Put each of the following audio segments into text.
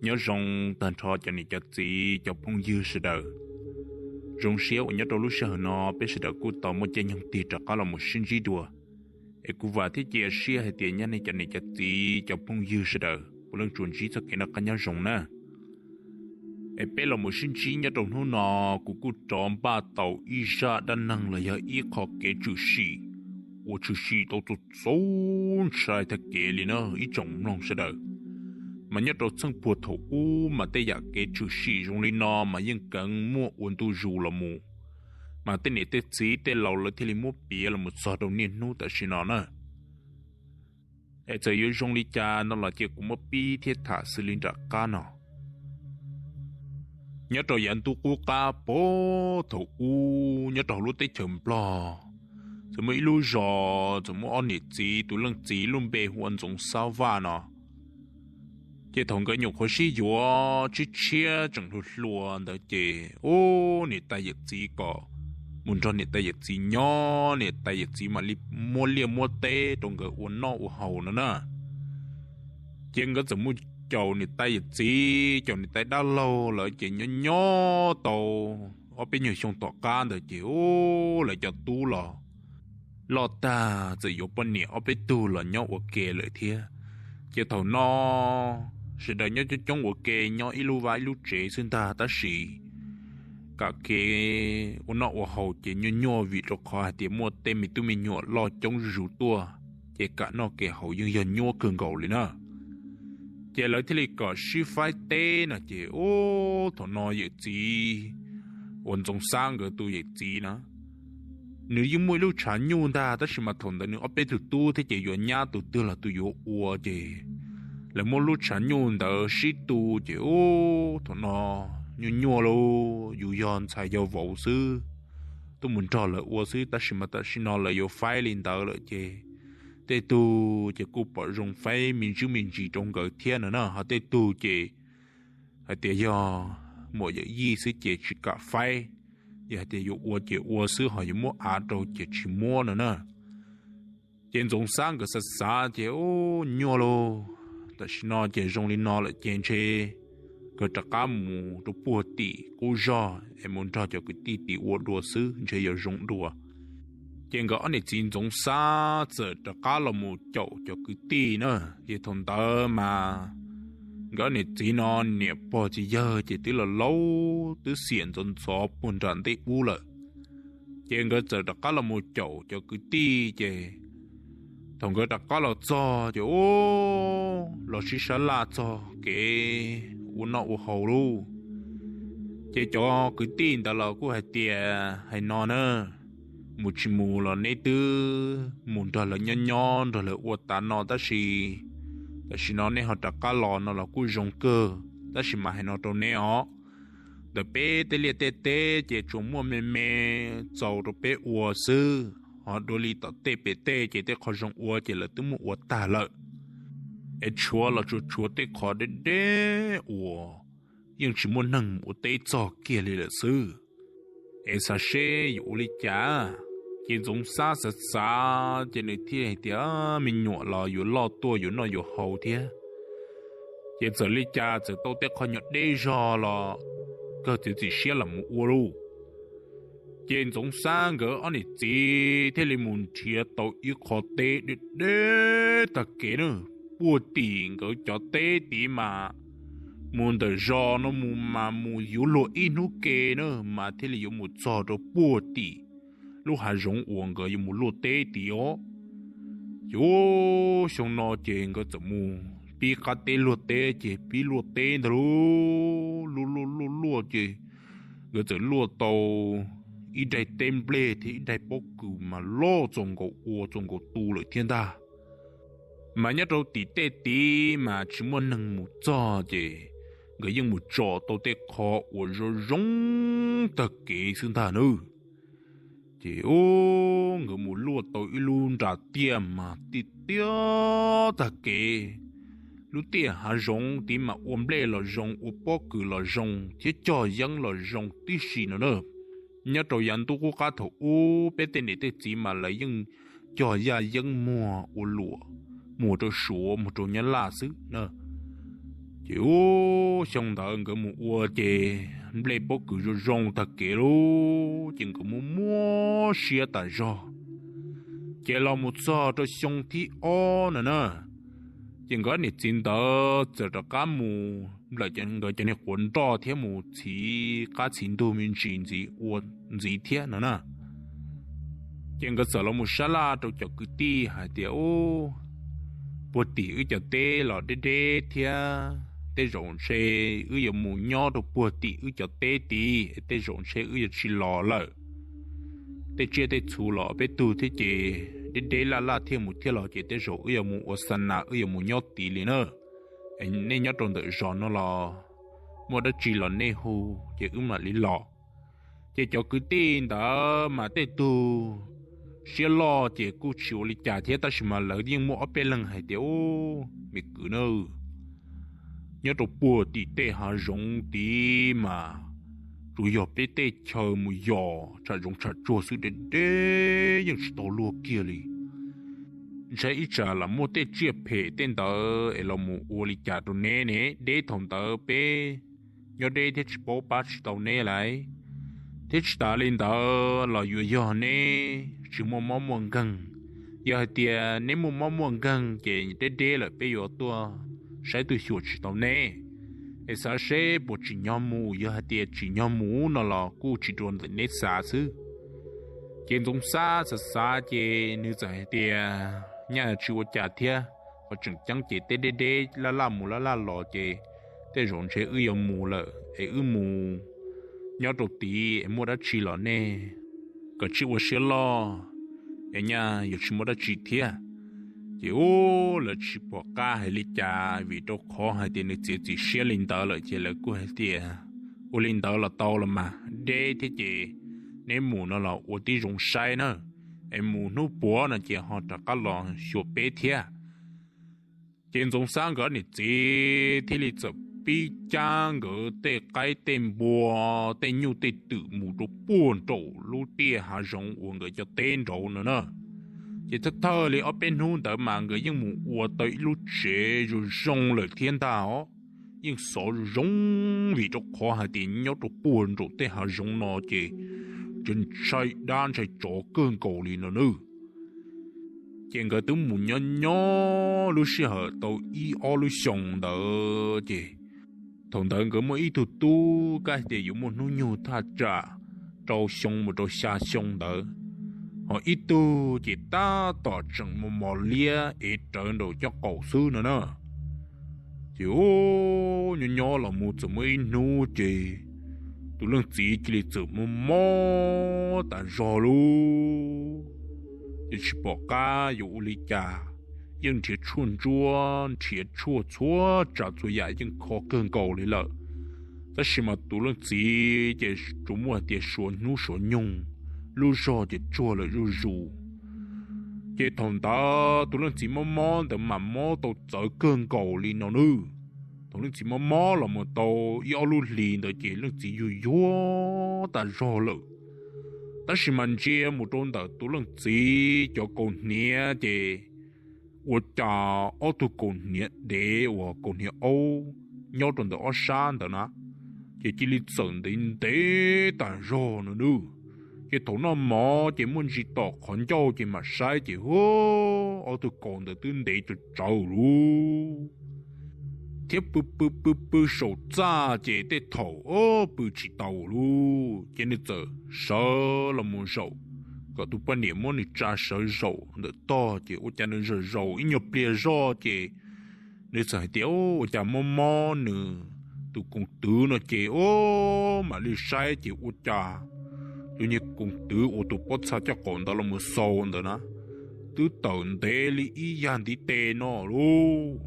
Nyob zoo tag nrho cov niam cov txiv cov phooj ywg sawv daws. Zoo siab uas nyob rau lub sij hawm no peb sawv daws kuj tau muaj caij nyoog tig rov qab los mus sib ntsib dua. Es kuv vam thiab cia siab hais tias nyob nej cov niam cov txiv cov phooj ywg sawv daws puav leej tsuas ntsib txoj kev noj qab nyob zoo na. Es peb los mus sib ntsib nyob rau hnub no, kuv kuj rov npaj tau ib zaj dab neeg los yog ib qho kev tshwm sim uas tshwm sim tau txaus ntshai tag kev li na ib tsoom mloog sawv daws. Mas nyob rau txheej puag thaum ub mas tej yam kev tshwm sim zoo li no mas yeej kheev muaj ua ntu zus los mus, mas tej niam tej txiv tej laus lawv thiaj li muab piav los mus txog rau niaj hnub tam sim no na. Es txawm yuav zoo li cas no los cia kuv muab pib thiab tham xws li nram qab no. Nyob rau yav ntuj qub qab puag thaum ub nyob rau hauv lub teb chaws Nplog, txawm muaj ib lub zos txawm muaj ob niam txiv, tus leej txiv lub npe hu ua Ntxoov Xab Vaj no. Ces thaum nkawd nyuam qhuav sib yuav tshiab tshiab tseem hluas hluas ntawd ces ub niam tais yawm txiv kom mus nrog niam tais yawm txiv nyob, niam tais yawm txiv mam li muab liaj muab teb rau nkawd ua noj ua haus no na. Ces nkawd txawm mus caum niam tais yawm txiv, caum niam tais dab laug lawm ces nyob nyob tau ob peb nyuag xyoo tom qab ntawd ces ub lawv cov tub los loj tag txawm yuav poj niam ob peb tug los nyob ua ke lawm thiab. Ces thaum no sawv daws nyob coob coob ua ke nyob ib lub vaj ib lub tsev xwb ntag tab sis kam kev ua noj ua haus ces nyuaj nyuaj vim rau qhov hais tias muaj tej me tub me nyuam loj coob zuj zus tuaj ces kam noj kev haus yeej yog nyuaj kawg nkaus li na. Ces lawv thiaj li kom sib faib teb no ces ub thaum no yawm txiv uas Ntxoov Xab nkawd tus yawm txiv na, nws yeej muaj ib lub tshav nyuj ntag tab sis mas thaum ntawd nws ob peb tug tub thiab ces yuav nyab tus twg los tus yuav ua ces lawv muab lub tshav nyuj ntawd sib tu ces ub thaum no nyuaj nyuaj lauj, yus yog ntxhais yog vauv xwb, tuaj mus nrog lawv ua xwb tab sis mas tam sim no lawv yuav faib li ntawd lawm ces tej tug ces kuj pom zoo faib me ntsis me ntsis rau nkawd thiab no na, ho tej tug ces hais tias yog muam yawm yij xwb ces tsis kam faib, yog hais tias yuav ua ces ua xwb ho yuav muab av rau ces tsis muab no na. Ces Ntxoov Xab nkawd xav xav ces ub nyuaj lauj, tam sim no ces zoo li no lawm ces ntshe nkawd rov qab mus rau puag tim qub zog es mus nrog cov kwv tij tim ua dua xwb ntshe yuav zoo dua. Ces nkawd ob niam txiv Ntxoov Xab txawm rov qab los mus caum cov kwv tij na. Ces thaum ntawd mas nkawd ob niam txiv no niam pog txiv yawg ces twb los laus twb xiam ntxov ntxov puag nram ntej ub lawm. Ces nkawd txawm rov qab los mus caum cov kwv tij ces thaum nkawd rov qab los txog ces ub los sib sab laj txog kev ua noj ua haus lauj. Ces cov kwv tij ntawd los kuj hais tias hais no na, mus tsis mus los neb twb mus nrog lawv nyob nyob nrog lawv ua tas no tab sis tam sim no neb ho rov qab los no los kuj zoo kawg tab sis mas hais no rau neb os, ntawm peb tej liaj tej teb ces tsuas muaj me me txaus rau peb ua xwb, ho dua li tom tej pem tej ces tej qhov zoo ua ces lawv twb muab ua tag lawm. Es tshuav los tsuas tshuav tej qhov deb deb uas yeej tsis muaj neeg mus ua teb txog kiag li lawm xwb. Es xav seb yuav ua li cas? Ces Ntxoov Xab xav xav ces nws thiaj hais tias me nyuam los yuav loj tuaj yuav noj yuav haus thiab, ces txawm li cas txawm tau tej qhov nyuag deb zog los kawg txiav txim siab los mus ua lauj. Ces Ntxoov Xab nkawd ob niam txiv thiaj li mus nrhiav tau ib qho teb deb deb tag kev na, puag tim nkawd cov teb tid mas mus ntawm zos no mus mas mus yuav luag ib hnub ke na mas thiaj li yuav mus txog rau puag tim lub hav zoov uas nkawd yuav mus luaj teb tid os. Ces xyoo no ces nkawd txawm mus pib qab teb luaj teb ces pib luaj teb ntag lauj, luaj luaj luaj luaj ces nkawd txawm luaj tau ib daim teb nplej thiab ib daim pob kws mas loj txaus nkaus ua txaus nkaus tu lawm thiab ntag. Mas nyob rau tim tej tid mas tsis muaj neeg mus txog ces nkawd yeej mus tsom tau tej qhov uas zoo zoo tag kev xwb ntag nawb. Ces ub nkawd mus luaj tau ib lub nras tiaj mas tiaj tiaj tag kev. Lub tiaj hav zoov tid mas ua nplej los zoo, ua pob kws los zoo thiab cog yeeb los zoo tib si no na. Nyob rau yav ntuj qub qab thaum ub peb tej niam tej txiv mas lawv yeej cog yaj yeeb muag ua luam muag rau Suav muag rau Nyab Laj xwb na. Ces ub, xyoo ntawd nkawd mus ua ces nplej pob kws zoo zoo tag kev lub, ces nkawd muaj muab siab tas zog. Ces los mus txog rau xyoo thib ob no na, ces nkawd niam txiv ntawd txawm rov qab mus nplawm nkawd cov niag quav nroj thiab mus txhiv qab txhiv ntug me ntsis ntxiv ua ntxiv thiab no na. Ces nkawd txawm los mus sab laj rau cov kwv tij hais tias, Ub, puag tim wb cov teb los deb deb thiab, tej zaum ntshe wb yuav mus nyob rau puag tim wb cov teb tid, tej zaum ntshe wb yuav tsis los lawm. Tej tsiaj tej txhu los peb tug thiab ces deb deb laj laj thiaj mus thiaj los, ces tej zaum wb yuav mus ua xa nas, wb yuav mus nyob tid li na. Nej nyob rau ntawm zos no los muaj dab tsi los nej hu, ces wb mam li los. Ces cov kwv tij ntawd mas tej tug siab loj ces kuj tsis ua li cas thiab, tab sis mas lawv yeej muaj ob peb leeg hais tias, Ub, me kwv na, nyob rau puag tim tej hav zoov tid mas tsuas yog peb tej chaw mus yos tsham zoov tsham tsuag xwb, deb deb yeej tsis tau luag kiag li. Ntshai ib tsam lam muaj tej tsiaj phem tej ntawd es los mus ua li cas rau neb ne, deb thaum ntawd peb nyob deb thiab tsis paub pab tsis tau neb lawm, thiab tsis tas li ntawd los yuav yog neb tsis muaj mob muaj nkeeg. Yog hais tias neb muaj mob muaj nkeeg ces deb deb lawm peb yuav tuaj saib tuaj xyuas tsis tau neb, es xav seb puas tsim nyog mus, yog hais tias tsim nyog mus no los kuj tsis dua ntawm neb xav xwb. Ces Ntxoov Xab xav xav ces nws txawm hais tias, Nyaj tsis ua cas thiab, qhov tseem ceeb ces tej deb deb laj laj mus laj laj los ces tej zaum ntshe wb yuav mus lawm es wb mus nyob rau tid es muaj dab tsi los nej kom tsis ua siab loj, es nyaj yuav tsis muaj dab tsi thiab. Ces ub, lawv tsis pom qab hais li cas vim rau qhov hais tias nws txiav txim siab li ntawd lawm ces lawv kuj hais tias, Ua li ntawd los tau los mas, deb thiab ces neb mus no los ua tib zoo saib na, es mus hnub puav no ces ho rov qab los xyuas peb thiab. Ces Ntxoov Xab nkawd niam txiv thiaj li txawm pib cab nkawd tej qaib tej npua, tej nyuj tej twm mus rau puag nraum lub tiaj hav zoov uas nkawd cov teb nraud no na. Ces thawj thawj li ob peb hnub ntawd mas nkawd yeej mus ua tau ib lub tsev zoo zoo lawm thiab ntag os. Yeej xov zoo zoo vim rau qhov hais tias nyob rau puag nraum tej hav zoov no ces tseem ntshai dab ntshai tsov kawg nkaus li no nawb. Ces nkawd twb mus nyob nyob lub sij hawm tau ib ob lub xyoos ntawd ces thaum ntawd nkawd muaj ib tug tub kab tias yuav muaj hnub nyoog thaj tsam rau xyoo mus rau xya xyoo ntawd, ho ib tug ces tab tom tseem mos mos liab ev rawv nraum cov qaum xwb no na. Ces nyob nyob los mus txawm muaj ib hnub ces tus leej txiv cia li txawm mob mob tas zog lub, ces tsis pom qab yuav ua li cas, yeej nrhiav tshuaj ntsuab nrhiav tshuaj txhua tsav txhua yam yeej kho kawg nkaus li lawm, tab sis mas tus leej txiv ces tsuas muaj hais tias suav hnub suav nyoog, lub zog ces tsuag lawm zuj zus. Ces thaum ntawd tus leej txiv mob mob ntawd mas mob tau txawv kawg nkaus li no nawb. Thaum leej txiv mob mob los mus tau ib ob lub hlis ntawd ces leej txiv yuag yuag tas zog lawm, tab sis mas ntsia mus rau ntawm tus leej txiv cov kaus hniav ces ua cas ob tug kaus hniav dev uas kaus hniav aub nyob rau ntawm ob sab ntawd na, ces cia li txawm ntev ntev tas zog no nawb. Ces thaum noj mov ces muaj ntsis tom qhov ncauj ces mam saib ces hu, ob tug kaus ntawd twb ntev tsawv tsawv lub, thiab pw pw pw pw saum txaj ces tej thaum pw tsis tau lub, ces nws txawm sawv los mus zaum, kom tus poj niam muab nws tsa sawv zaum ntawm tog ces ua cas nws zaum zaum ib nyuag pliag zoj ces nws txawm hais tias ua cas mob mob nws tus koom twv no ces ua mam li saib ces ua cas tus niag koom twv uas tus pob txha coj qaum ntawd los mus xaus ntawd na twb tawm ntev li ib yag ntiv tes no lub.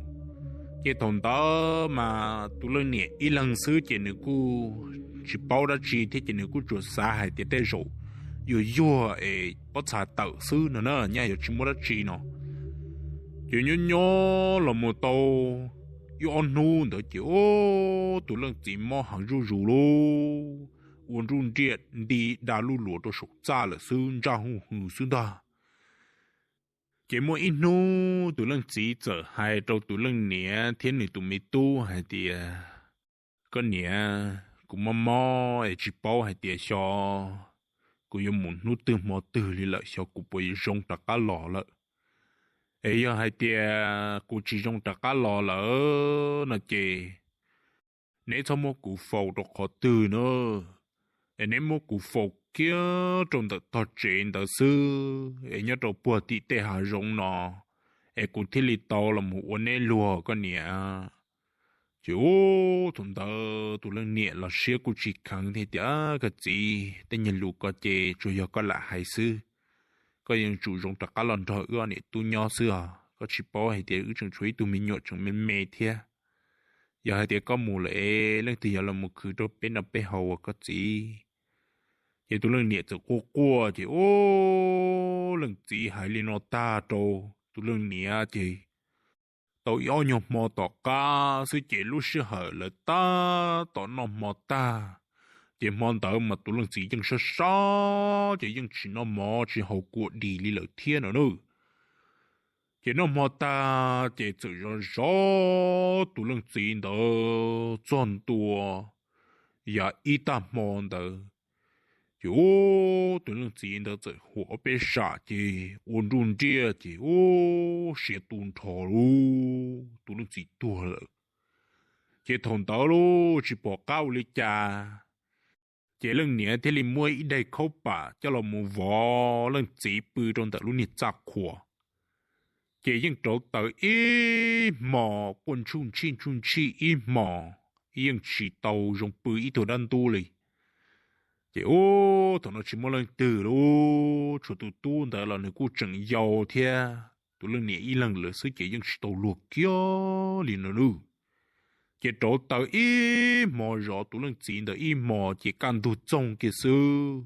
Ces thaum ntawd mas tus leej niam ib leeg xwb ces nws kuj tsis paub dab tsi thiab ces nws kuj tsuas xav hais tias tej zaum yuag yuag es pob txha tawm xwb no na, nyaj yuav tsis muaj dab tsi no. Ces nyob nyob los mus tau ib ob hnub ntawd ces ua tus leej txiv mob heev zuj zus lub, ua nruj nriaj nti da lub luas rau saum txaj lawm xwb ntsaj huj hwm xwb ntag. Ces muaj ib hnub tus leej txiv txawm hais rau tus leej niam thiab nws tus me tub hais tias, koj niam, kuv mob mob es tsis paub hais tias xyov kuv yuav mus hnub twg hmo twg li lawm, xyov kuv puas zoo rov qab los lawm. Es yog hais tias kuv tsis zoo rov qab los lawm no ces neb txhob muab kuv faus rau qhov twg na, es neb muab kuv faus kiag rau ntawm tog tsev ntawd xwb, es nyob rau puag tim tej hav zoov no, es kuv thiaj li tau los mus ua neb luag koj niam. Ces ub, thaum ntawd tus leej niam los siab kuj tsis kheev thiab tias, koj txiv, tej nyuag lus ko ces tsuas yog koj lam hais xwb. Koj yeej tsum zoo rov qab los nrog wb ob niam tub nyob xwb os, koj tsis paub hais tias wb tseem tshuav ib tug me nyuam tseem me me thiab. Yog hais tias koj mus lawm es leej twg yuav los mus khwv rau peb noj peb haus ua koj txiv? Ces tus leej niam txawm quaj quaj ces ub, leej txiv hais li no tag rau tus leej niam ces tau ib ob nyuag hmo tom qab xwb ces lub sij hawm lawv tab tom noj hmo tag, ces hmo ntawd mas tus leej txiv yeej sab sab ces yeej tsis noj mov tsis haus kua dis li lawm thiab no na. Ces noj hmo tag ces txawm zov zov tus leej txiv ntawd txog ntua yav ib tag hmo ntawd, ces ub, tus leej txiv ntawd txawm huam ob peb sam ces ua nruj nriaj ces ub, siav tu nrho lub tus leej txiv tuag lawm. Ces thaum ntawd lub tsis pom qab ua li cas, ces leej niam thiaj li muab ib daig khaub pam coj los mus vov leej txiv pw rau ntawm lub niag txaj qhua. Ces yeej rauv taws ib hmos quaj ntshuj ntsij ntshuj ntsij ib hmos, yeej tsis tau zoo pw ib tug dab ntub li. Ces ub, thaum no tsis muaj leej twg lub, tshuav tus tub ntawd los nws kuj tseem yau thiab, tus leej niam ib leeg lawm xwb ces yeej tsis tau luag kiag li no nawb. Ces rauv taws ib hmos zov tus leej txiv ntawd ib hmos ces kaj ntug txoog kiag xwb.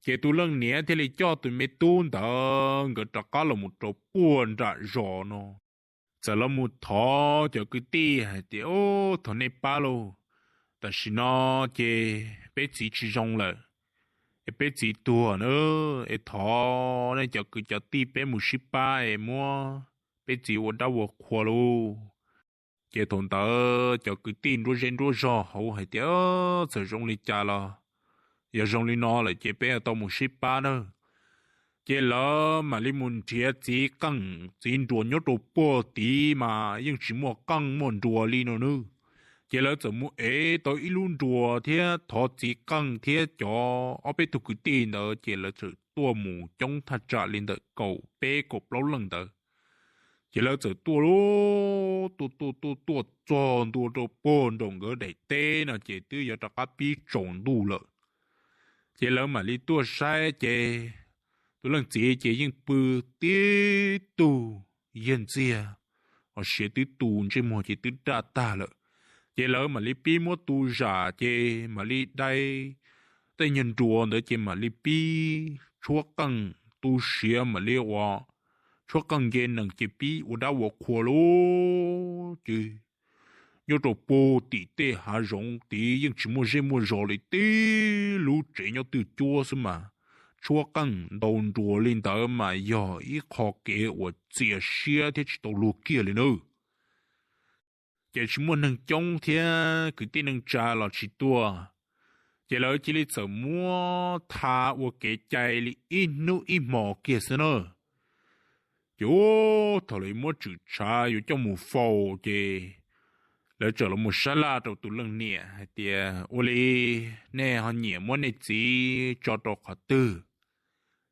Ces tus leej niam thiaj li coj tus me tub ntawd nkawd rov qab los mus rau puag nram zos no, txawm los mus thov cov kwv tij hais tias, ub, thov nej pab lauj, tam sim no ces peb txiv tsis zoo lawm, es peb txiv tuag na, es thov nej cov kwv cov tij peb mus sib pab es muab peb txiv ua dab ua qhua lauj. Ces thaum ntawd cov kwv tij nruab zej nruab zog hauv hais tias, txawm zoo li cas los yog zoo li no lawm ces peb tau mus sib pab nawb. Ces lawv mam li mus nrhiav txiv qeej txiv nruas nyob rau puag tid mas yeej tsis muaj qeej muaj nruas li no nawb. Ces lawv txawm mus ev tau ib lub nruas thiab thov txiv qeej thiab cov ob peb tug kwv tij ntawd ces lawv txawm tuaj mus coob thaj tsam li ntawm kaum peb kaum plaub leej ntawd. Ces lawv txawm tuaj lub tuaj tuaj tuaj tuaj txog ntua rau puag nraum nkawd daim teb no ces twb yuav rov qab pib tsaus ntuj lawm. Ces lawv mam li tuaj saib ces tus leej txiv ces yeej pw tib tug yaj ntxiag, ho siav twb tu ntsej muag ces twb daj tag lawm. Ces lawv mam li pib muab tu zam ces mam li dai tej nyuag nruas ntawd ces mam li pib tshuab qeej tu siav mam li ua tshuab qeej nce nees ces pib ua dab ua qhua lub ces nyob rau puag tim tej hav zoov tid yeej tsis muaj zej muaj zos li, tib lub tsev nyob twj cuab xwb mas tshuab qeej ntaus nruas li ntawd mas yog ib qho kev uas txias siab thiab tsis tau luag kiag li nawb. Ces tsis muaj neeg coob thiab kwv tij neej tsa los tsis tuaj, ces lawv cia li txawm muab tha ua kev cai li ib hnub ib hmos kiag xwb na. Ces ub, thaum lawv muab tswm tshav yuav coj mus faus ces lawv txawm los mus sab laj rau tus leej niam hais tias, ua li nej ho nyiam muab nej txiv tso rau qhov twg?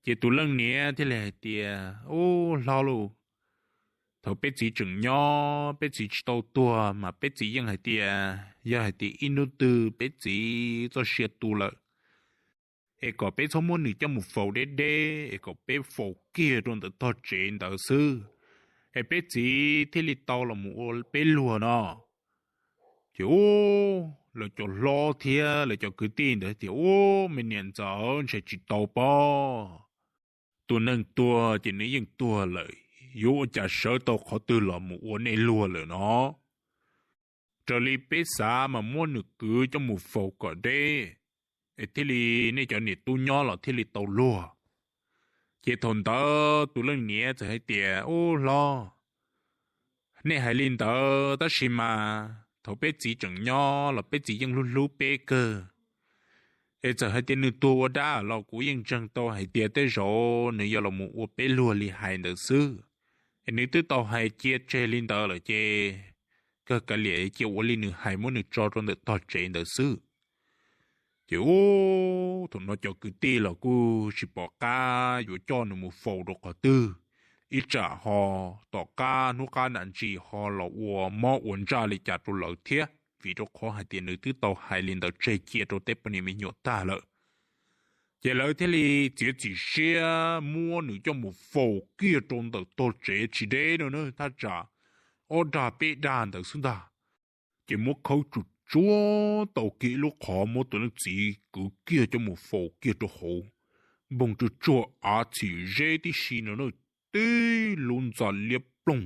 Ces tus leej niam thiaj li hais tias, ub, hlob lauj, thaum peb txiv tseem nyob peb txiv tsis tau tuag mas peb txiv yeej hais tias yog hais tias ib hnub twg peb txiv txoj sia tu lawm es kom peb txhob muab nws coj mus faus deb deb, es kom peb faus kiag rau ntawm tog tsev ntawd xwb, es peb txiv thiaj li tau los mus ua peb luag no. Ces ub, lawv cov hlob thiab lawv cov kwv tij ntawd tias, ub, me niam ntxawm, ntshe tsis tau pob. Tus neeg tuag ces nws yeej tuag lawm, yuav ua cas sawv tau qhov twg los mus ua nej luag lawm no. Raws li peb xav mas muab nws kwv coj mus faus kom deb, es thiaj li nej cov niam tub nyob los thiaj li tau luag. Ces thaum ntawd tus leej niam txawm hais tias, Ub hlob, nej hais li ntawd tab sis mas thaum peb txiv tseem nyob los peb txiv yeej hlub hlub peb kawg. Es txawm hais tias nws tuag ua dab los kuv yeej ntseeg tau hais tias tej zaum nws yuav los mus ua peb luag li hais ntawd xwb. Es nws twb tau hais cia tseg li ntawd lawm ces kawg kav liam cia ua li nws hais muab nws tso rau ntawm tog tsev ntawd xwb. Ces ub, thaum no cov kwv tij los kuj tsis pom qab yuav coj nws mus faus rau qhov twg, ib tsam ho tom qab hnub qab nam ntsis ho los ua mob ua ntsaj li cas rau lawv thiab, vim rau qhov hais tias nws twb tau hais li ntawd tseg cia rau tej poj niam me nyuam tag lawm. Ces lawv thiaj li txiav txim siab muab nws coj mus faus kiag rau ntawm tog tsev tsis deb no na, thaj tsam ob dag peb dag ntawd xwb ntag. Ces muab khawb tsuj tsuag tau kiag ib lub qhov, muab tus leej txiv kwv kiag coj mus faus kiag rau hauv, npoog tsuj tsuag av txhim zeb tib si no na, tib lub ntxa liab ploog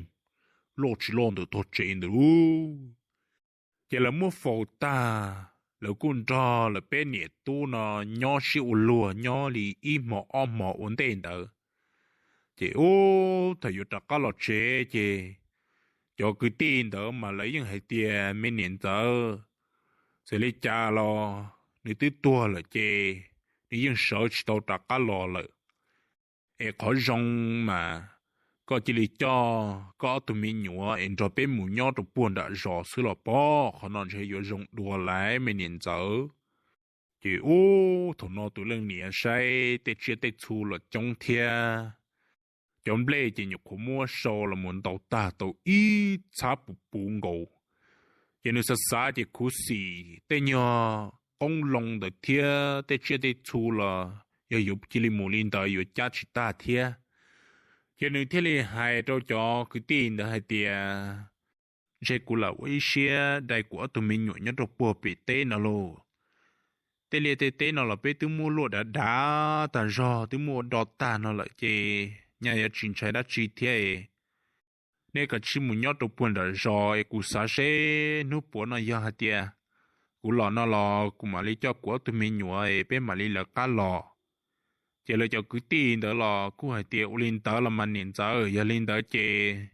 loj tsis loj ntawm tog tsev ntawd lauj. Ces lawv muab faus tag, lawv kuj nrog lawv peb niam tub no nyob sib ua luag nyob li ib hmo ob hmo ua ntej ntawd. Ces ub, thaum yuav rov qab los tsev ces cov kwv tij ntawd mas lawv yeej hais tias, Me niam ntxawm, txawm li cas los nws twb tuag lawm ces nws yeej sawv tsis tau rov qab los lawm. Es qhov zoo mas koj cia li coj koj ob tug me nyuam es nrog peb mus nyob rau puag nram zos xwb los pob, qhov no ntshe yuav zoo dua lawm me niam ntxawm. Ces ub, thaum no tus leej niam saib tej tsiaj tej txhu los coob thiab, cov nplej ces nyuam qhuav muab sau los mus ntaus tag tau ib txhab puv puv nkaus. Ces nws xav xav ces khuv xim tej nyuag qoob loo ntawd thiab tej tsiaj tej txhu los yog yuav cia li mus li ntawd yuav cab tsis tag thiab. Ces nws thiaj li hais rau cov kwv tij ntawd hais tias, Ntshe kuv lam ua ib siab dai kuv ob tug me nyuam nyob rau puag pem teb no lauj. Tej liaj tej teb no los peb twb muab luaj dav dav tag zog, twb muab ua do tag no lawm ces nyaj yuav tsis ntshai dab tsi thiab. Nej kav tsij mus nyob rau puag nram zos es kuv xav seb hnub puav no yog hais tias kuv los no los kuv mam li coj kuv ob tug me nyuam es peb mam li lawv qab los. Ces lawv cov kwv tij ntawd los kuj hais tias, Ua li ntawd los mas niam ntxawm, yog li ntawd ces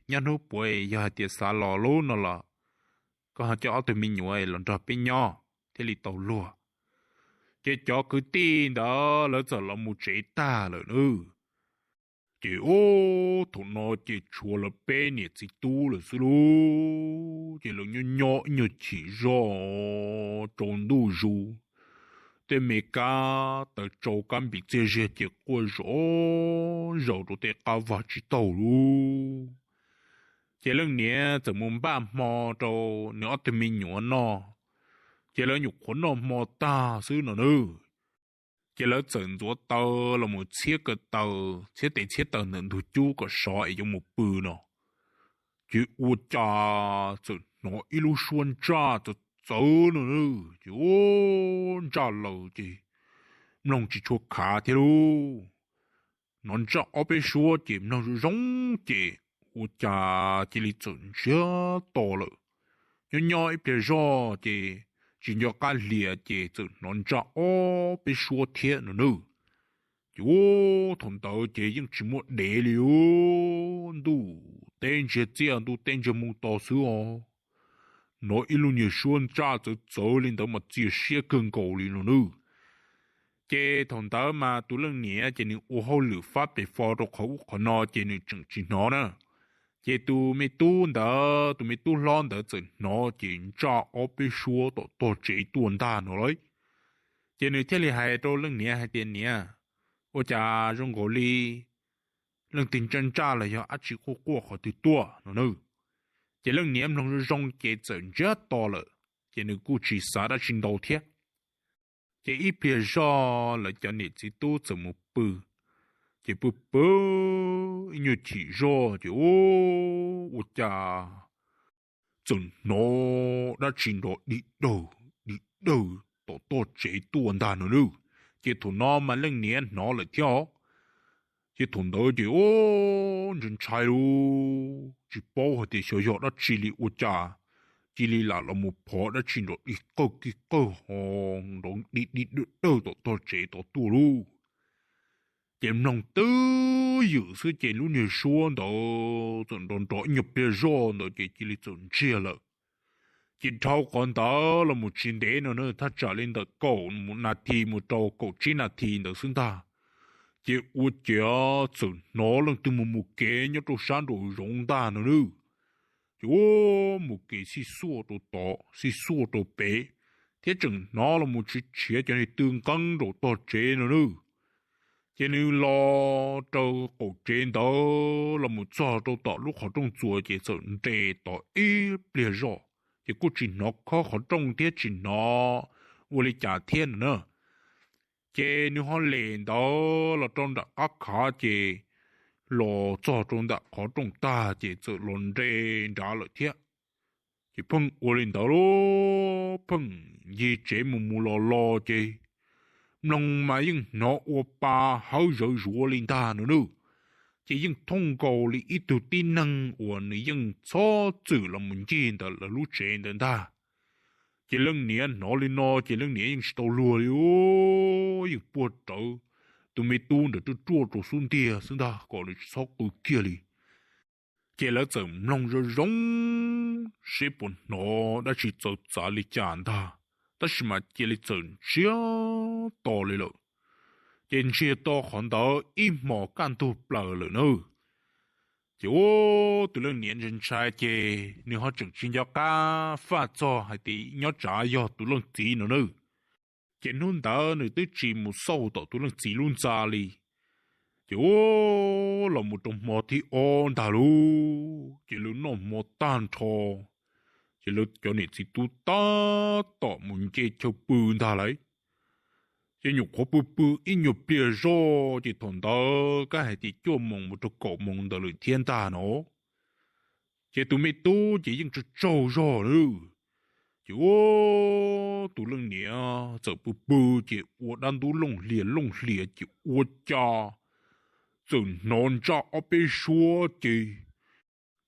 nyob hnub puav yog hais tias xav los lub no los koj ho coj ob tug me nyuam los nrog peb nyob thiaj li tau luag. Ces cov kwv tij ntawd lawv txawm los mus tsev tag lawm na. Ces ub, thaum no ces tshuav lawv peb niam txiv tub lawm xwb lauj. Ces lawv nyob nyob ib nyuag chim zog tsaus ntuj zus, tej me kab taws tsau kab npis txiag ziag ces quaj zom zaws rau tej qab vag tsis taug lauj. Ces leej niam txawm mus npaj hmo rau nws ob tug me nyuam noj. Ces lawv nyuam qhuav noj hmo tag xwb no na, ces lawv txawm ntxuav taws los mus txhiab ko taw, txhiab tes txhiab taw ntawm ntug cub kom sov es yuav mus pw no. Ces ua cas txawm hnov ib lub suab ntsaj txawv txawv no, ces ua ntsaj laws ces mloog tsis tshua khav thiab lauj. Hnov ntsaj ob peb suab ces mloog zoo zoo ces ua cas cia li txawm ntsiag to lawm. Nyob nyob ib pliag zog ces tsis nco qab hlias ces txawm hnov ntsaj ob peb suab thiab no na. Ces ua thaum ntawd ces yeej tsis muaj dev li, ntuj teb ntsiag txiaj ntuj teb ntsiag moo to xwb os. Hnov ib lub niag suab ntsaj txawv txawv li ntawd mas txias siab kawg nkaus li no na. Ces thaum ntawd mas tus leej niam ces nws ua hauj lwm fab pes fo rau qhov ub qhov no ces nws tseem tsis hnov na. Ces tus me tub ntawd, tus me tub hlob ntawd txawm hnov ces ntsaj ob peb suab tom tog tsev tuaj ntag no lauj. Ces nws thiaj li hais rau leej niam hais tias, Niam, ua cas zoo nkaus li leej twg ntsaj ntsaj los yog dab tsi quaj quaj qhov twg tuaj no na? Ces leej niam mloog zoo zoo ces txawm ntsiag to lawm, ces nws kuj tsis xav dab tsi ntau thiab. Ces ib pliag zog lawv cov niam txiv tub txawm mus pw, ces pw pw ib nyuag chim zog ces ua cas txawm hnov dab tsi nrov dig dawg dig dawg tom tog tsev tuaj ntag no na. Ces thaum no mas leej niam hnov lawm thiab os. Ces thaum ntawd ces ua ntshai ntshai lauj, tsis paub hais tias xyov yog dab tsi li ua cas cia li lam los mus phov dab tsi nrov dig qawg kig qawg ho nrov dig dig dawg dawg tom tog tsev tod tuaj lauj. Ces mloog twb ywm xwb ces lub niag suab ntawd txawm nrov nrov ib nyuag pliag zoj ntawd ces cia li txawm ntsiag lawm. Ces dhau qhov ntawd los mus tsis ntev no na, thaj tsam li ntawm kaum nas this mus rau kaum tsib nas this ntawd xwb ntag, ces ua ciav txawm hnov leej twg mus mus kev nyob rau sab nraum zoov ntag no na. Ces ua mus kev xij xuaj rau tod xij xuaj rau pem, thiab tseem hnov los mus tshiav tshiav cov niag tw nqeeb nraum tog tsev no na. Ces nws los rau qaum tsev ntawd los mus txog rau tom lub qhov rooj txuas ces txawm nres tod ib pliag zoj, ces kuj tsis hnov khob qhov rooj thiab tsis hnov ua li cas thiab no na. Ces nws ho lem ntawd los rau nram qab khav ces los txog rau nram qhov rooj tag ces txawm los nres nrad lawm thiab. Ces pheej ua li ntawd lauj, pheej ncig tsev mus mus los los ces mloog mas yeej hnov ua pa hawb zawv zuav li ntag no na. Ces yeej thooj nkaus li ib tug tib neeg uas nws yeej txhob txwm los mus ncig ntawm lawv lub tsev ntawd ntag. Ces leej niam hnov li no ces leej niam yeej tsis tau luag li, yeej puag rawv tus me tub ntawd ruaj ruaj rau xub ntiag xwb ntag kom nws tsis txhob qw kiag li. Ces lawv txawm mloog zoo zoo seb puas hnov dab tsi txawv txav li cas ntag, tab sis mas cia li txawm ntsiag to li lawm. Ces ntsiag to qhov ntawd ib hmos kaj ntug plaws lawm na. Ces ua tus leej niam ntshai ntshai ces nws ho tseem tsis nco qab faj txog hais tias nyob tsam yog tus leej txiv no na. Ces hnub ntawd nws twb tsis mus xauj tom tus leej txiv lub ntxa li. Ces ua los mus rau hmo thib ob ntag lauj, ces lawv noj hmo tag nrho, ces lawv cov niam txiv tub tab tom mus nce chaw pw ntag lauj. Ces nyuam qhuav pw pw ib nyuag pliag zoj ces thaum ntawd kab hais tias cuaj moos mus rau kaum moos ntawd lawm thiab ntag no. Ces tus me tub ces yeej tsaug tsaug zog lawm. Ces ua tus leej niam txawm pw pw ces ua dab ntub looj hlias looj hlias ces ua cas txawm hnov ntsaj ob peb suab ces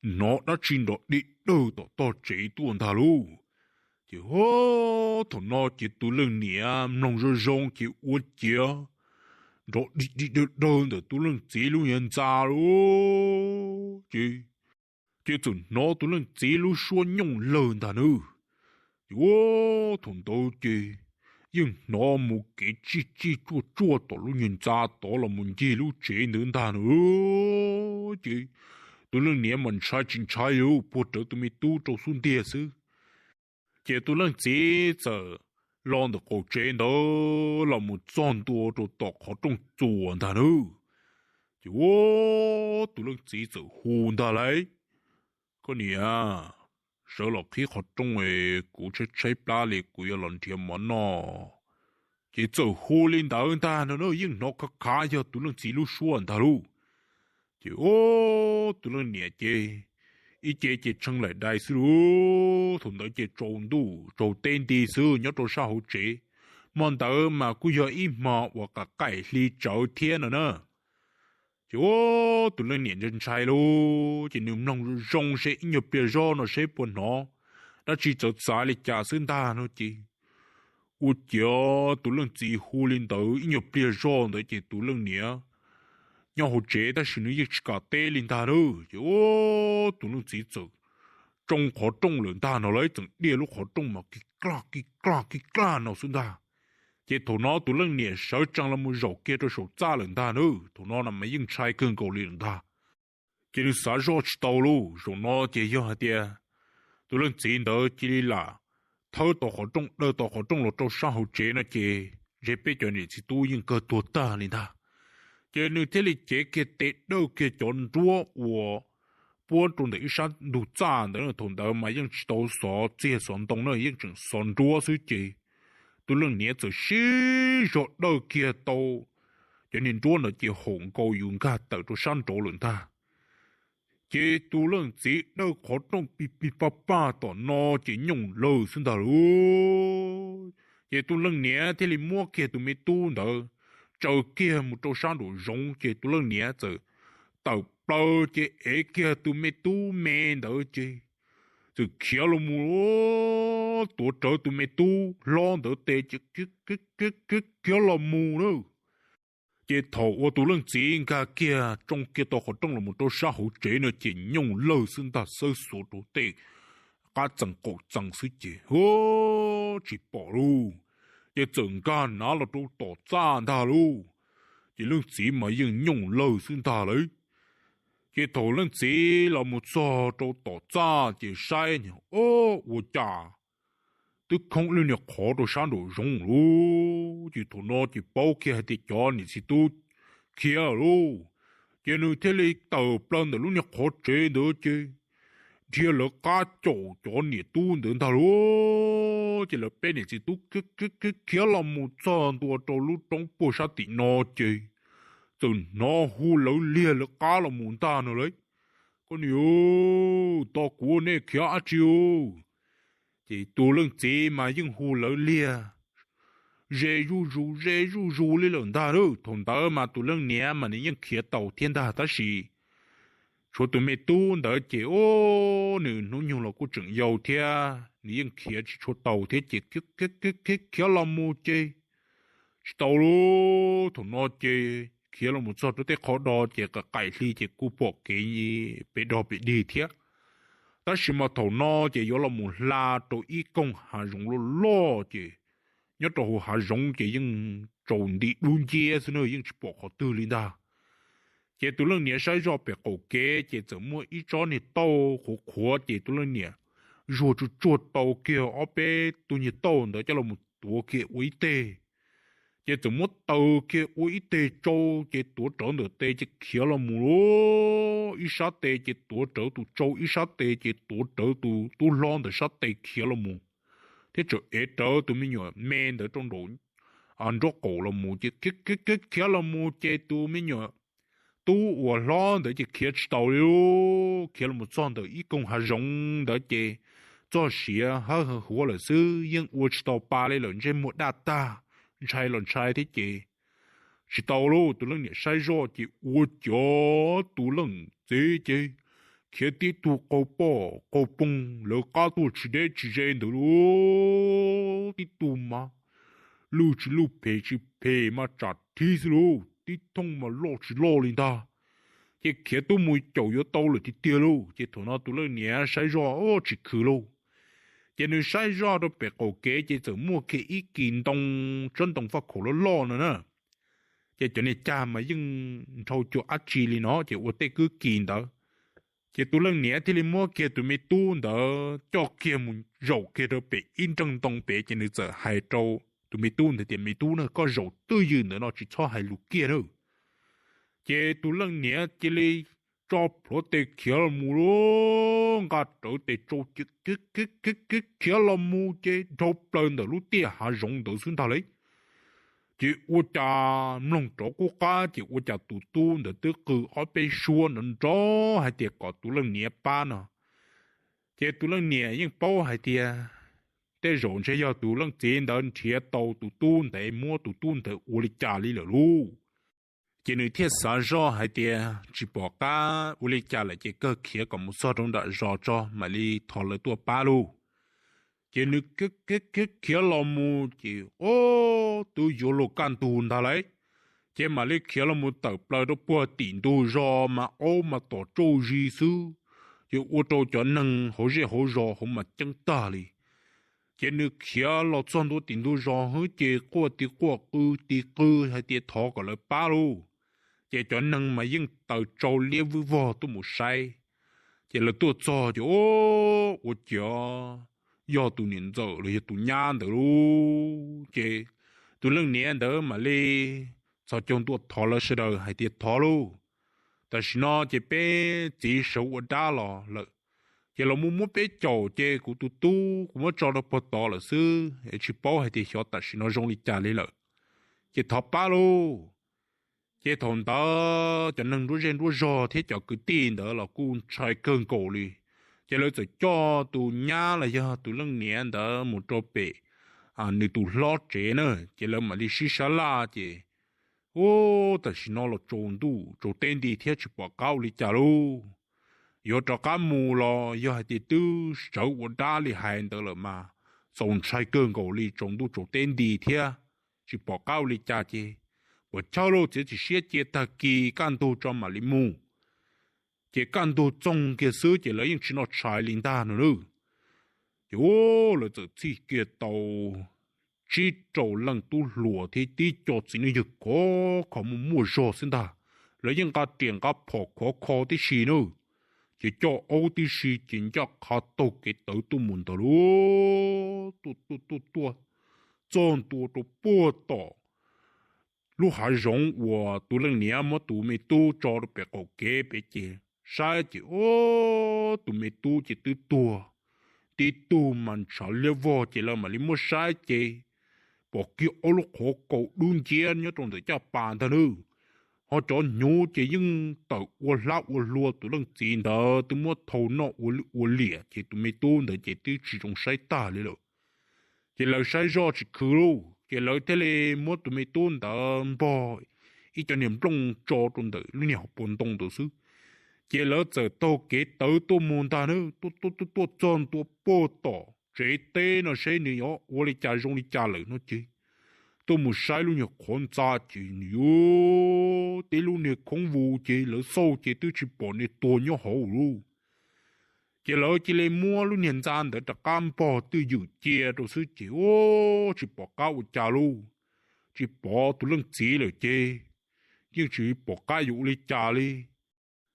hnov dab tsi nrov dig dawg tom tog tsev tuaj ntag lauj. Ces thaum no ces tus leej niam mloog zoo zoo ces ua ciav nrov dig dig dawg dawg ntawm tus leej txiv lub niag ntxa lauj. Ces ces txawm hnov tus leej txiv lub suab nyooj lawg ntag nawb. Ces ua thaum ntawd ces yeej hnov mus kev tsij tsij tsuaj tsuaj tom lub niag ntxa tod los mus ncig lub tsev ntawd ntag nawb. Ces tus leej niam mas ntshai tsis ntshai li, puag rawv tus me tub rau xub ntiag xwb. Ces tus leej txiv txawm los ntawm qaum tsev ntawd los mus txog ntua rau tom qhov rooj txuas ntag nawb. Ces ua tus leej txiv txawm hu ntag lauj, koj niam, sawv los qhib qhov rooj es kuv tshaib tshaib plab li kuv yuav los nrhiav mov noj. Ces txawm hu li ntawd ntag no na, yeej hnov khav khav yog tus leej txiv lub suab ntag lauj. Ces ua tus leej niam ces ib ce ces tshee laim dai xwb lauj, thaum ntawd ces tsaus ntuj tsaus teb nti xwb nyob rau sab hauv tsev. Hmo ntawd mas kuj yog ib hmo uas qaim qaim hli tsawv thiab no na. Ces ua tus leej niam ntshai ntshai lauj, ces nws mloog zoo seb ib nyuag pliag zoj no seb puas hnov dab tsi txawv txav li cas xwb ntag no ces ua ciav tus leej txiv hu li ntawd ib nyuag pliag zoj ntawd ces tus leej niam nyob hauv tsev tab sis nws yeej tsis kam teb li ntag lauj. Ces ua tus leej txiv txawm tsoo qhov rooj lawm ntag no, lawv txawm diaj lub qhov rooj mas kig klaj kig klaj kig klaj no xwb ntag. Ces thaum no tus leej niam sawv tsees los mus zaum kiag rau saum txaj lawm ntag na, thaum no na mas yeej ntshai kawg nkaus li lawm ntag. Ces nws xav zoj tsis tau lauj, zaum no ces yog hais tias tus leej txiv ntawd cia li lam thawb tau qhov rooj, dawj tau qhov rooj los rau sab hauv tsev no ces ntshe peb cov niam txiv tub yeej kawg tuag tag li ntag. Ces nws thiaj li cev kiag tes dawj kiag cov nruab uas puab rau ntawm ib sab ntug txaj ntawd, thaum ntawd mas yeej tsis tau xov txiag xov ntoo na, yeej tseem xov nruab xwb ces tus leej niam txawm sib zog dawj kiag tau cov niag nruab ntawd ces haum nkaus yus nkag tawm rau sab nraud lawm ntag. Ces tus leej txiv dawj qhov rooj pig pig paj paj tom no ces nyooj lawg xwb ntag lauj. Ces tus leej niam thiaj li muab kiag tus me tub ntawd tsaws kiag mus rau sab nraum zoov ces tus leej niam txawm tawm plaws ces ev kiag tus me tub me ntawd ces txawm khiav los mus, tuav rawv tus me tub hlob ntawd tes ces khiav los mus na. Ces thaum uas tus leej txiv nkag kiag tsoo kiag tau qhov rooj los mus rau sab hauv tsev no ces nyooj lawg xwb ntag, xawb xuav rau tej qab txee qaum txee xwb ces hu, tsis pom lauj. Ces txawm nkag nav los rau tom txaj ntag lauj. Ces leej txiv mas yeej nyooj lawg xwb ntag lauj. Ces thaum leej txiv los mus txog rau tom txaj ces saib, o, ua cas twb khoob lub niag qhov rau sab nraum zoov lauj. Ces thaum no ces paub kiag hais tias cov niam txiv tub khiav lauj. Ces nws thiaj li tawm plaws ntawm lub niag qhov tsev ntawd ces dhia lawv qab caum cov niam tub ntawd ntag lauj. Ces lawv peb niam txiv tub khiav los mus txog ntua rau lub roob puag sab tim no ces txawm hnov hu lawv liag lawv qab los mus ntag no lauj. Koj niam, tos kuv, nej khiav dab tsi? Ces tus leej txiv mas yeej hu lawv liag ze zuj zus ze zuj zus li lawm ntag lauj. Thaum ntawd mas tus leej niam mas nws yeej khiav tau thiab ntag tab sis tshuav tus me tub ntawd ces, o, nws hnub nyoog los kuj tseem yau thiab nws yeej khiav tsis tshua tau thiab ces khiav los mus ces tsis tau lauj. Thaum no ces khiav los mus txog rau tej qhov do ces qaim hli ces kuj pom kev pem dog pem dig thiab. Tab sis mas thaum no ces yuav los mus hla rau ib koog hav zoov loj loj ces nyob rau hauv hav zoov ces yeej tsaus nti dub nciab xwb na, yeej tsis pom qhov twg li ntag. Ces tus leej niam saib zoj pem qaum kev ces txawm muaj ib tsob niag tauj qhuav qhuav ces tus leej niam zuag tsuag tsuag tau kiag ob peb tug niag tauj ntawd coj los tuav kiag ua ib teg. Ces txawm muab taws kiag ua ib teg tsau ces tuav rawv ntawm tes ces khiav los mus lauj. Ib sab tes ces tuav rawv tus tsau, ib sab tes ces tuav rawv tus tub hlob ntawm sab tes khiav los mus, thiab tseem ev rawv tus me nyuam me ntawd rau nraum nraub qaum los mus ces khiav khiav khiav los mus ces tus me nyuam tub uas hlob ntawd ces khiav tsis tau li lauj. Khiav los mus txog ntawm ib koog hav zoov ntawd ces txoj sia hawb hawv huav lawm xwb, yeej ua tsis tau pa li lawm, ntsej muag daj tag, ntshai los ntshai thiab ces tsis tau lauj. Tus leej niam saib zoj ces ua cas tus leej txiv ces khiav tib tug qaug poj qaug poog lawv qab tuaj tsis deb tsis ze ntawd lauj. Tib tug mas lwj tsis lwj phem tsis phem mas tsam thib xwb lauj, tib thooj mas loj tsis loj li ntag. Ces khiav tuaj mus caum yuav tau lawm tiag tiag lauj. Ces thaum no tus leej niam saib zoj tsis khwv lauj. Ces nws saib zoj rau pem qaum kev ces txawm muaj kiag ib kis ntoo, tsob ntoo faj khaum loj loj no na. Ces cov niag cag mas yeej nrhau cua dab tsi li no ces ua tej kwb kis ntawd. Ces tus leej niam thiaj li muab kiag tus me tub ntawd coj kiag mus zaum kiag rau pem ib nreeg ntoo pem ces nws txawm hais rau tus me tub ntawd tias, Me tub na, koj zaum twj ywm ntawm no tsis txhob hais lus kiag na. Ces tus leej niam cia li tso plhuav tes khiav los mus lauj, nqa rawv tes tsau khiav los mus ces dhau plaws ntawm lub tiaj hav zoov ntawd xwb ntag lauj. Ces ua cas mloog rov qub qab ces ua cas tus tub ntawd twb qw ob peb suab nrov nrov hais tias kom tus leej niam pab no. Ces tus leej niam yeej paub hais tias tej zaum ntshe yog tus leej txiv ntawd nrhiav tau tus tub ntawd, muab tus tub ntawd ua li cas li lawm lauj. Ces nws thiaj xav zoj hais tias tsis pom qab ua li cas lawm ces kawg khiav kom mus txog rau nram zos tso mam li thov lawv tuaj pab lauj. Ces nws khiav khiav los mus ces ob twb yuav luag kaj ntug ntag lauj. Ces mam li khiav los mus tawm plaws rau puag tim ntug zos mas aub mas tom tsauj zis xwb, ces ua rau cov neeg hauv zej hauv zos hauv mas ceeb tag li. Ces nws khiav los txog ntua tim ntug zos hwb ces quaj tis quaj qw tis qw hais tias thov kom lawv pab lauj. Ces cov neeg mas yeej taws tsau liab vwj vog tuaj mus saib. Ces lawv tuaj txog ces ua ciav yog tus niam ntxawm los yog tus nyab ntawd lauj. Ces tus leej niam ntawd mam li txhos caug ntua thov lawv sawv daws hais tias, Thov lauj, tam sim no ces peb txiv sawv ua dab los lawm, ces los mus muab peb caum ces kuv tus tub kuv muab tso rau puag tod lawm xwb, tsis paub hais tias xyov tam sim no zoo li cas li lawm, ces thov pab lauj. Ces thaum ntawd cov neeg nruab zej nruab zog thiab cov kwv tij ntawd los kuj ntshai kawg nkaus li. Ces lawv txawm coj tus nyab los yog tus leej niam ntawd mus rau pem nws tus hlob tsev na, ces lawv mam li sib sab laj ces, Ub, tam sim no los tsaus ntuj tsaus teb nti thiab tsis pom qab ua li cas lauj. Yuav rov qab mus los yog hais tias twb sawv ua dab li hais ntawd lawm mas txaus ntshai kawg nkaus li, tsaus ntuj tsaus teb nti thiab tsis pom qab ua li cas ces puas chawj lauj, txiav txim siab cia tag kis kaj ntug tso mam li mus. Ces kaj ntug txoog kiag xwb ces lawv yeej tsis noj tshais li ntag no nawb. Ces ua lawv txawm txhij kiag tau tsib rau leej tub hluas thiab tib co txiv neej yawg khov kho muaj muaj zog xwb ntag. Lawv yeej nqa riam nqa phom khov kho tib si nawb. Ces coj aub tib si ces ncaj qha taug kev tawv tuaj mus ntawd lauj. Tuaj tuaj tuaj tuaj txog ntua rau puag tom lub hav zoov uas tus leej niam muab tus me tub tso rau pem qaum kev pem ces saib ces ua tus me tub ces twb tuag. Tib tug mas ntshav liab vog ces lawv mam li muab saib ces pom kiag ob lub qhov kaus dub nciab nyob rau ntawm caj pas ntag nawb. Ho cov hnyuv ces yeej tawm ua hlab ua hlua tus leej txiv ntawd twb muab thau noj ua lwj ua liam ces tus me tub ntawd ces twb tsis zoo saib tag li lawm. Ces lawv saib zoj tsis khwv lauj ces lawv thiaj li muab tus me tub ntawd npog ib co niag nplooj tso rau ntawm lub niag hauv paus ntoo ntawd xwb. Ces lawv txawm taug kev tawv tuaj mus ntag nawb, tuaj tuaj tuaj tuaj txog ntua puag tom tsev teb no seb nws yuav ua li cas zoo li cas lawm no ces tuaj mus saib lub niag qhov ntxa ces nws yuav tib lub niag khoob vus ces lawv xauj ces twb tsis pom niag tuag nyob hauv lauj. Ces lawv cia li muab lub niag ntxa ntawd rov qab npog twj ywm cia rau xwb ces ua tsis pom qab ua cas lauj. Tsis pom tus leej txiv lawm ces yeej tsis pom qab yuav ua li cas li.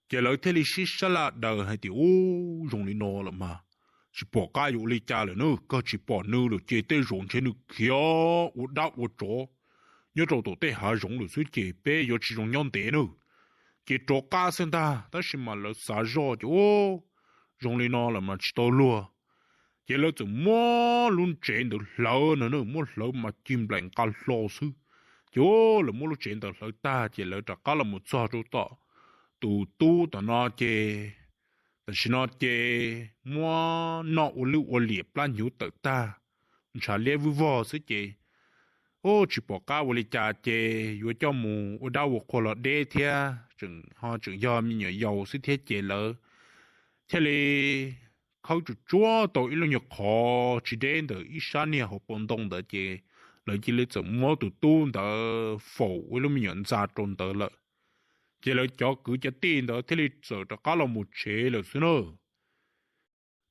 Ces lawv thiaj li sib sab laj daws hais tias, Ub, zoo li no lawm mas tsis pom qab yuav ua li cas lawm na, koj tsis pom nws lawm ces tej zaum ntshe nws khiav ua dab ua tsov nyob rau tom tej hav zoov lawm xwb ces peb yuav tsis zoo nyob ntev na. Ces rov qab xwb ntag, tab sis mas lawv xav zoj ces, Ub, zoo li no lawm mas tsis tau luag. Ces lawv txawm muab lub tsev ntawd hlawv no na, muab hlawv mas cig nplaim nqa hlo xwb. Ces lawv muab lub tsev ntawd hlawv tag ces lawv rov qab los mus txog rau tom tus tub tom no ces tam sim no ces muab noj ua lwj ua liam plab hnyuv tawm tag, ntshav liab vwj vog xwb ces, ub, tsis pom qab ua li cas ces yuav coj mus ua dab ua qhua los deb thiab, tseem ho tseem yog me nyuam yaus xwb thiab ces lawv thiaj li khawb tsuag tsuag tau ib lub nyuag qhov tsis deb ntawm ib sab niag hauv paus ntoo ntawd ces lawv cia li txawm muab tus tub ntawd faus ua ib lub me nyuam ntxa rau ntawd lawm. Ces lawv cov kwv cov tij ntawd thiaj li txawm rov qab los mus tsev lawm xwb na.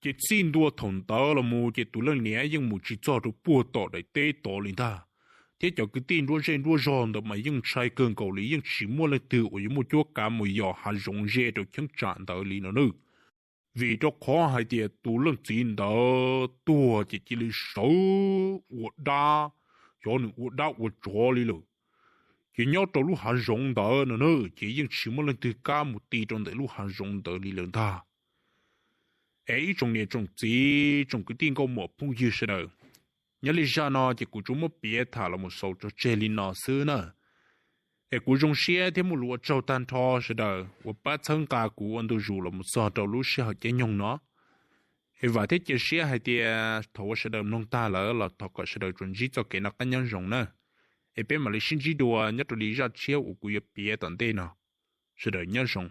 Ces txij ntua thaum ntawd los mus ces tus leej niam yeej mus tsis txog rau puag tom daim teb tod li ntag, thiab cov kwv tij nruab zej nruab zog ntawd mas yeej ntshai kawg nkaus li, yeej tsis muaj leej twg uas yuav muaj cuab kav mus yos hav zoov ze rau cheeb tsam ntawd li no nawb. Vim rau qhov hais tias tus leej txiv ntawd tuag ces cia li sawv ua dab, xyov nws ua dab ua tsov li lawm. Ces nyob rau lub hav zoov ntawd no na ces yeej tsis muaj leej twg kam mus ti rau ntawm lub hav zoov ntawd li lawm ntag. Es ib tsoom niam tsoom txiv tsoom kwv tij nkauj muam phooj ywg sawv daws, nyob li zaj no ces kuv tsuas muab piav tham los mus xaus tso tseg li no xwb na. Es kuv zoo siab thiab muaj lus ua tsaug tag nrho sawv daws uas pab txhawb nqa kuv ua ntu zus los mus txog rau lub sij hawm caij nyoog no. Es vam thiab cia siab hais tias thaum uas sawv daws mloog tag lawm los thov kom sawv daws tsuas ntsib txoj kev noj qab nyob zoo na. Es peb mam li sib ntsib dua nyob rau li zaj tshiab uas kuv yuav piav tom ntej no. Sawv daws nyob zoo.